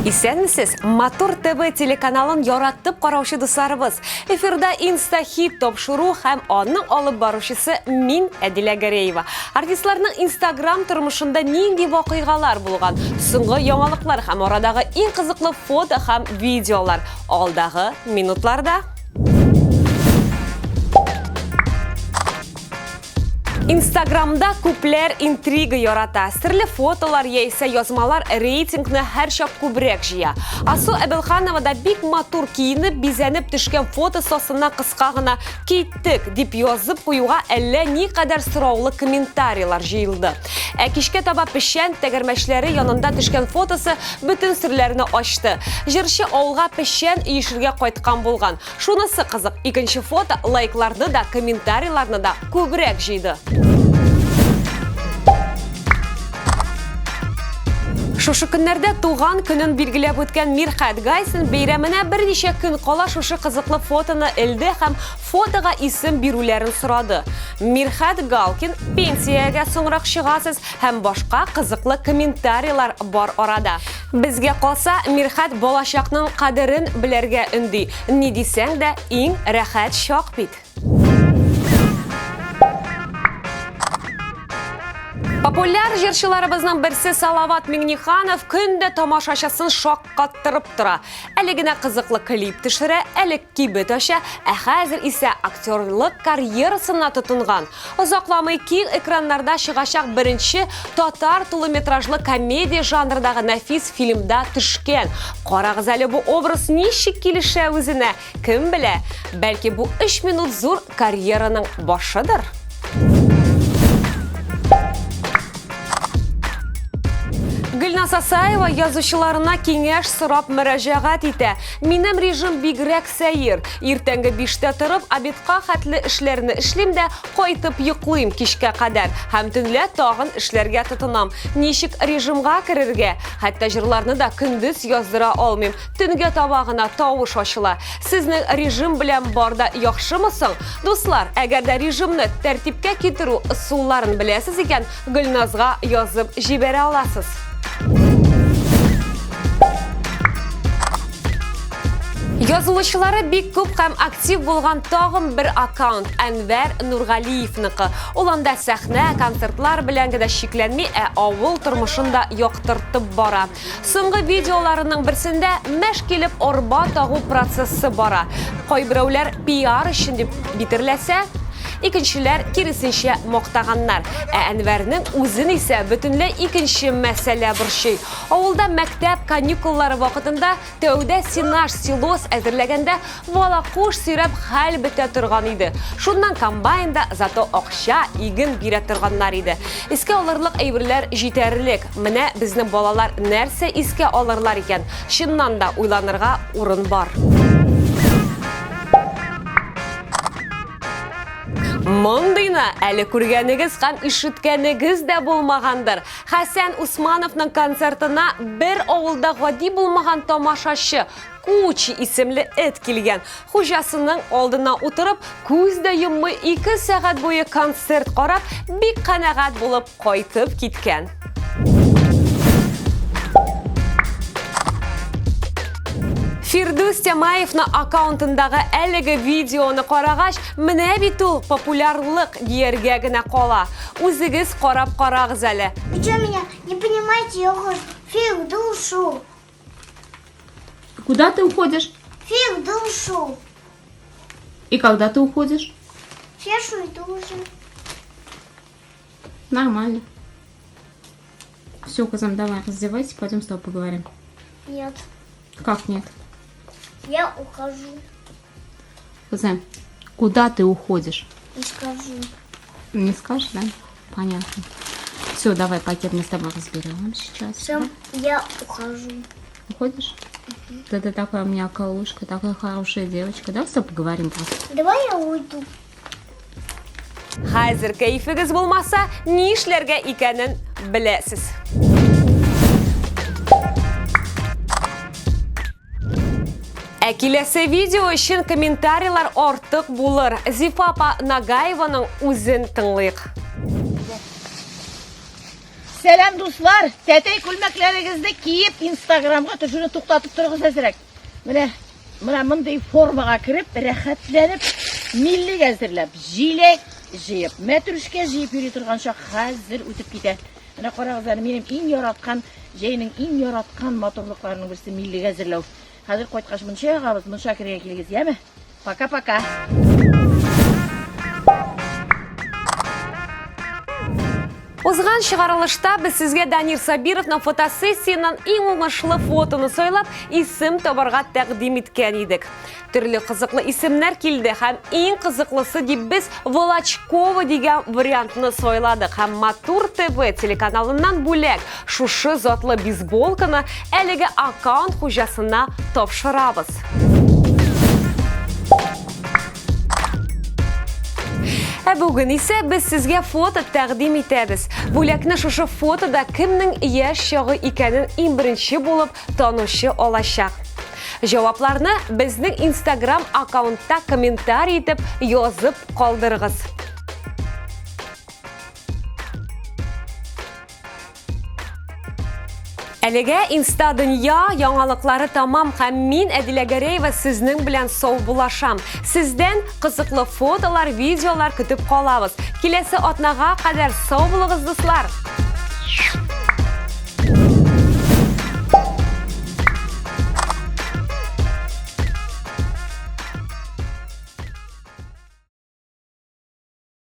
Исәнмесез, Матур ТВ телеканалын яратып караучы дусларыбыз. Эфирда инстахит тапшыру һәм аның алып баручысы мин Әдилә Гәрәева. Артистларның Instagram тормышында нинди вакыйгалар булган, соңгы яңалыклар һәм арадагы иң кызыклы фото һәм видеолар алдагы минутларда. Instagram'da күпләр интрига ярата. Серле фотолар яисә язмалар рейтингны һәр чак күбрәк җыя. Асу Әбелханова да бик матур киенеп, бизәнеп төшкән фото сосына кыска гына "Киттек" дип язып куюга әллә никадәр сораулы комментарийлар җыелды. Кичкә таба пешән тәгәрмәчләре янында төшкән фотосы бөтен серләрне ачты. Җырчы авылга пешән иешергә кайткан булган. Шунысы кызык, икенче фото лайкларны да, комментарийларны да күбрәк җыйды. Шушы көннәрдә туган көнен билгеләп үткән Мирхәт Гайсын бәйрәменә берничә көн кала шушы кызыклы фотоны элде һәм фотога исем бирүләрен сорады. Мирхәт Галкин пенсиягә соңрак чыгасыз һәм башка кызыклы комментарийлар бар арада. Безгә калса, Мирхәт балачакның кадерен белергә өнди. Ни дисәң дә иң рәхәт чак бит. Популяр җырчыларыбызның берсе Салават Миңнеханов көндә тамашачысын шаккаттырып тора. Әле генә кызыклы клип төшерә, әле кибет ача, хәзер исә актерлык карьерасына тотынган. Озакламый киң экраннарда чыгачак беренче татар тулыметражлы комедия жанрындагы нәфис фильмда төшкән. Карагыз әле бу образ ничек килешә үзенә, кем белә? Бәлки бу 3 минут зур карьераның башыдыр. Гөлназ Асаева язучыларына киңәш сорап мөрәҗәгать итә. Минем режим бигрәк сәер. Иртәнге 5-тә торып, обедка хәтле эшләрне эшлим дә, кайтып йоклыйм кичкә кадәр. Һәм төнлә тагын эшләргә тотынам. Ничек режимга керергә? Хәтта җырларны да көндез яздыра алмыйм. Төнгә таба гына тавыш ачыла. Сезнең режим белән барда яхшымы соң? Дуслар, әгәр дә режимны тәртипкә китерү ысулларын беләсез икән, Гөлназга язып җибәрә аласыз. Язылучылары бик күп һәм актив булган тагын бер аккаунт Әнвәр Нургалиевныкы. Ул анда сәхнә, концертлар белән генә шикләнми, авыл тормышын да яктыртып бара. Соңгы видеоларының берсендә мәш килеп арба тагу процессы бара. Кайберәүләр пиар өчен дип битерләсә, икенчеләр киресенчә мактаганнар. Әнвәрнең үзен исә бөтенләй икенче мәсьәлә борчый. Авылда мәктәп каникуллары вакытында тәүдә синаж силос әзерләгәндә валакуш сөйрәп хәл бетә торган иде. Шуннан комбайнда зато акча, иген бирә торганнар иде. Искә алырлык әйберләр җитәрлек. Менә безнең балалар нәрсә искә алырлар икән? Чыннан да уйланырга урын бар. Мондыйны әле күргәнегез һәм ишеткәнегез дә булмагандыр. Хәсән Усмановның концертына бер авылда гади булмаган тамашачы Кучи исемле эт килгән. Хуҗасының алдына утырып, күз дә йоммый 2 сәгать буе концерт карап, бик канәгать булып кайтып киткән. Фирдус Тямаевның аккаунтындагы әлеге видеоны карагач, менә бит ул популярлык дияргә генә кала. Үзегез карап карагыз әле. Вы что, меня не понимаете? Я ухожу. Фиг душу. Куда ты уходишь? Фиг душу. И когда ты уходишь? Фешу и душу. Нормально. Все, Казам, давай, раздевайся, пойдем с тобой поговорим. Нет. Как нет? Я ухожу. Казам, куда ты уходишь? Не скажу. Не скажешь, да? Понятно. Все, давай пакет мы с тобой разберем сейчас. Все, Да? я ухожу. Уходишь? Да ты такая у меня колушка, такая хорошая девочка. Давай с тобой поговорим просто. Давай я уйду. Хәзер кәйфегез булмаса, ни эшләргә икәнен беләсез. Киләсе видео өчен комментарийлар артык булыр. Зифа апа Нагаеваның үзен тыңлыйк. Selam dostlar. Tetey külmeklerinizi kiyip Instagram'a tuşunu tıklatıp durunuz ezerek. Mına mınday formaga kirip, rahatlanıp, milli gezdirlep, jilek jiyip, metruşka jiyip yürü turganşa hazır ötüp gide. Ana qarağızlar benim en yaratkan, jeynin en yaratkan motorluklarının birisi milli gezdirlev. Hazır koytqaş mınşa ağabız, mınşa kireye kelgіз, yeme? Paka. Узган шығарылышта біз сізге Данир Сабировның фотосессияның ең оңашлы фотоны сойлап, исім табарға тәқдим еткен едік. Түрлі қызықлы исімнер келді, һәм ең қызықлысы деп біз Волочкова деген вариантыны сойладық. Һәм Матур ТВ телеканалынан бөлек шушы затлы бейсболканы әлігі аккаунт хужасына тапшырабыз. Бүгін ise біз сізге фото тәқдим етеміз. Бүлекні шушы фотода кімнің еш шағы екенін ең бірінші болып танушы олашақ. Жауапларны біздің Instagram аккаунтта комментарий етіп yazып қалдырғыз. Әлеге Инста Дүния яңалыклары тамам һәм мин Әдилә Гәрәева сезнең белән сау булашам. Сездән кызыклы фотолар, видеолар көтеп калабыз. Киләсе атнага кадәр сау булыгыз, дуслар!